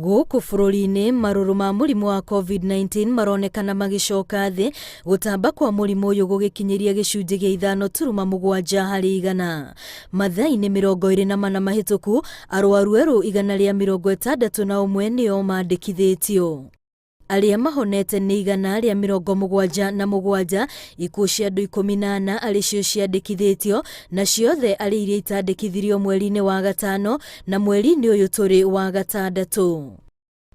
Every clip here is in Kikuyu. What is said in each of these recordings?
Gũkũ bũrũri-inĩ, marũrũ ma mũrimũ wa Covid-19 maronekana magĩcoka thĩ, gũtamba kwa mũrimũ ũyũ gũgĩkinyĩria gĩcunjĩ gĩa 5.7 harĩ igana. Mathaa-inĩ 24 mahĩtũku, arwaru erũ 161 nĩo mandĩkithĩtio. Arĩa mahonete nĩ 177, ikuũ cia andũ 14 arĩ cio ciandĩkithĩtio, na ciothe arĩ iria itandĩkithirio mweri-inĩ wa gatano na mweri-inĩ ũyũ tũrĩ wa gatandatũ.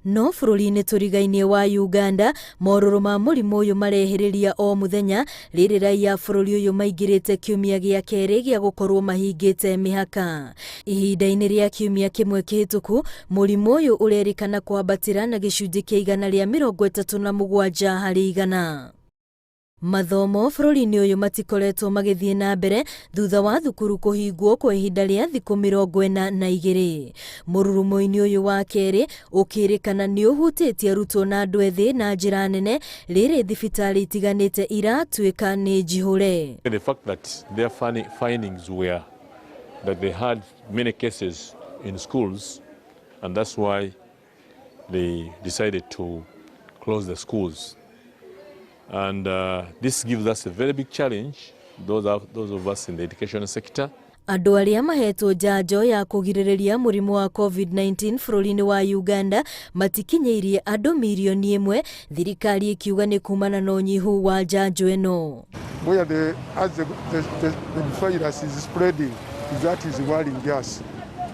No bũrũri-inĩ tũrigainie wa Uganda, morũrũ ma mũrimũ ũyũ marehĩrĩria o mũthenya, rĩrĩ raiya a bũrũri ũyũ maingĩrĩte kiumia gĩa kerĩ gĩa gũkorwo mahingĩte mĩhaka. Ihinda-inĩ rĩa kiumia kĩmwe kĩhĩtũku, mũrimũ ũyũ ũrerĩkana kwambatĩra na gĩcunjĩ kĩa 137 harĩ igana. Mathomo bũrũri-inĩ ũyũ matikoretwo magĩthiĩ na mbere thutha wa thukuru kũhingwo kwa ihinda rĩa thikũ 42. Mũrurumo-inĩ ũyũ wa kerĩ ũkĩrĩkana nĩ ũhutĩtie arutwo na andũ ethĩ na njĩra nene rĩrĩ thibitarĩ itiganĩte iratuĩka nĩ njihũre. The fact that their findings were that they had many cases in schools and that's why they decided to close the schools. And this gives us a very big challenge, those of us in the education sector. Andũ arĩa mahetwo njanjo ya kũgirĩrĩria mũrimũ wa Covid-19 bũrũri-inĩ wa Uganda matikinyĩirie andũ mirioni 1, thirikari ĩkiuga nĩ kumana na ũnyihu wa njanjo ĩno. Where the, as the virus is spreading, that is worrying us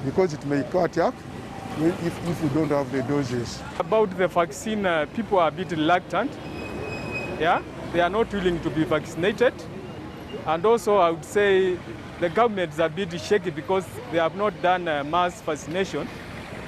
because it may catch up if we don't have the doses. About the vaccine, people are a bit reluctant. Yeah, they are not willing to be vaccinated. And also, I would say the government is a bit shaky because they have not done mass vaccination,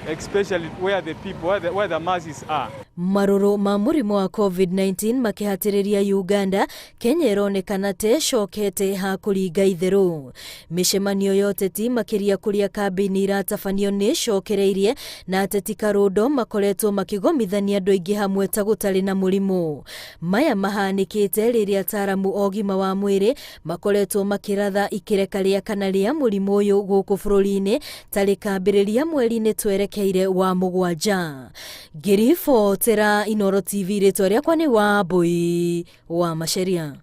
especially where the people, where the masses are. Marũrũ ma mũrimũ wa Covid-19 makĩhatĩrĩria Uganda, Kenya ĩronekana ta ĩcokete ha kũringa itherũ. Mĩcemanio ya ũteti makĩria kũrĩa kambĩini iratabanio nĩ ĩcokereirie na ateti karũndo makoretwo makĩgomithania andũ aingĩ hamwe ta gũtarĩ na mũrimũ. Maya mahanĩkĩte rĩrĩa ataaramu a ũgima wa mwĩrĩ makoretwo makĩratha ikĩreka rĩa kana rĩa mũrimũ ũyũ gũkũ bũrũri-inĩ ta rĩkambĩrĩria mweri-inĩ twerekeire wa mũgwanja. Ngĩribotera Inooro TV, rĩtwa rĩakwa nĩ Wambui wa Maceria.